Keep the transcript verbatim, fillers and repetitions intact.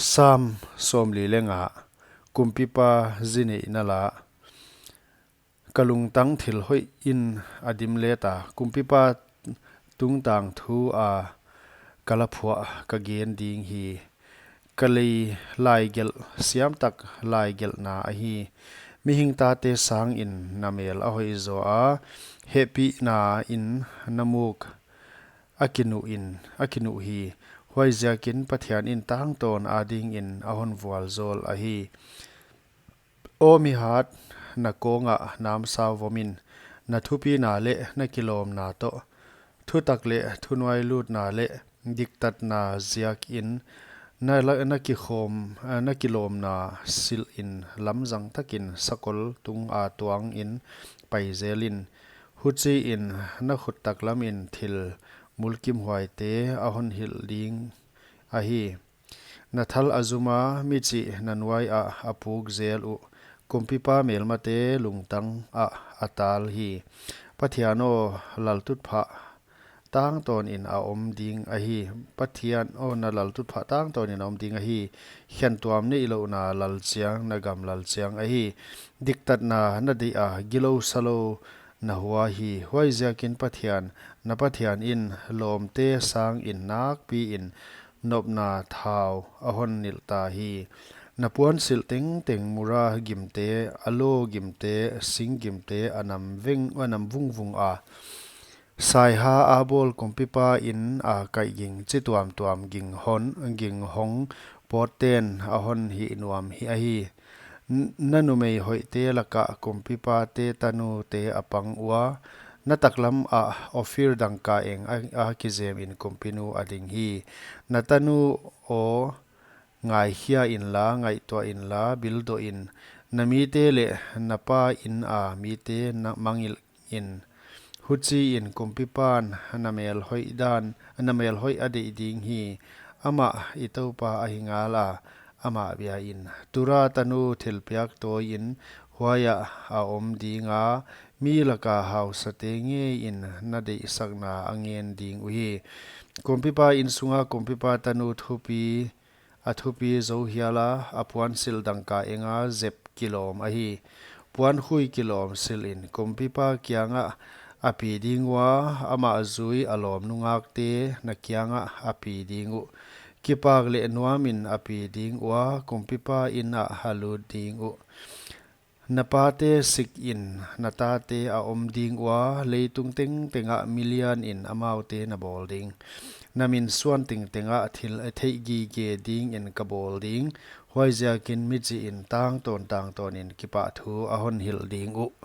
Sam sawmli leh nga. Kumpipa zi neihna la. Ka lungtang thil hoih in a dim leta, Kumpipa tungtang thu a ka la phuah ka gen ding hi. Ka lei laigelh, siamtak laigelhna ahi. Mihing tate sangin na mel a hoih zaw a, hehpihna in na muk a kinuh in, a kinuh hi. Huaiziakin Pathian in tangtawn adingin a hon vualzawl ahi. Aw mihat, na kawngah namsau vom in, na thupina leh na kilawmna toh, thutak leh thunuailutna leh diktatna ziakin na la-, na kikhawm, na kilawmna silh in lamzang takin sakol tunga tuangin pai zel in. Huchiin na khut taklamin thil mulkimhuaite a hon hilh ding ahi. Na thal a zuma, mi chih na nuaiah a puk zel uh. Kumpipa melmate lungtangah a tal hi. Pathian aw, laltutphah tangtawnin a om ding ahi. Pathian aw, na laltutphah tangtawnin a om ding ahi. Khentuam neihlouhna lal chiang, na gam lal chiang ahi. Diktatna na deih a, gilou salou na hua hi. Huaiziakin Pathian, na Pathian in lawmte sangin nakpiin nopna thau a hon nilh ta hi. Na puansilh tengteng mura gimte, aloe gimte, sing gimte a nam veng, a nam vungvung a. Saiha a bawl Kumpipa in a kaih ging chi tuamtuam ging hon, ging hong pawtten a hon hih nuam hi ahi. N-, na numei hoihte lakah Kumpipate tanute a pang ua, na taklamah Ophir dangka eng a, a kizemin kumpinu a ding hi. Na tanu aw, ngaikhia inla, ngaihtuah inla, bildoh in, na mite leh na pa ina mite na mangngilh in. Huchiin Kumpipan na mel hoih dan, na mel hoih a deih ding hi. Amah i Toupa ahi ngala, amah bia in. Tura tanu thilpiak tawiin huaiah a om dinga, mi laka hausate ngeiin na deihsakna a ngen ding uhi. Kumpipa insunga Kumpipa tanu thupi, a thupi zou hiala, a puansilh dangka enga zep kilawm ahi. Puankhui kilawm silhin Kumpipa kiangah a pi ding ua, amah zui a lawm nungakte na kiangah a pi ding uh. Kipak leh nuamin a pi ding ua, Kumpipa inah a lut ding uh. Na pate sikin na tate a om ding ua, leitung tengtengah milianin amaute na bawl ding. Na min suan tengtengah thil a theih gige dingin ka bawl ding. Huaiziakin mi chihin tangtawn tangtawnin kipahthu a hon hilh ding uh.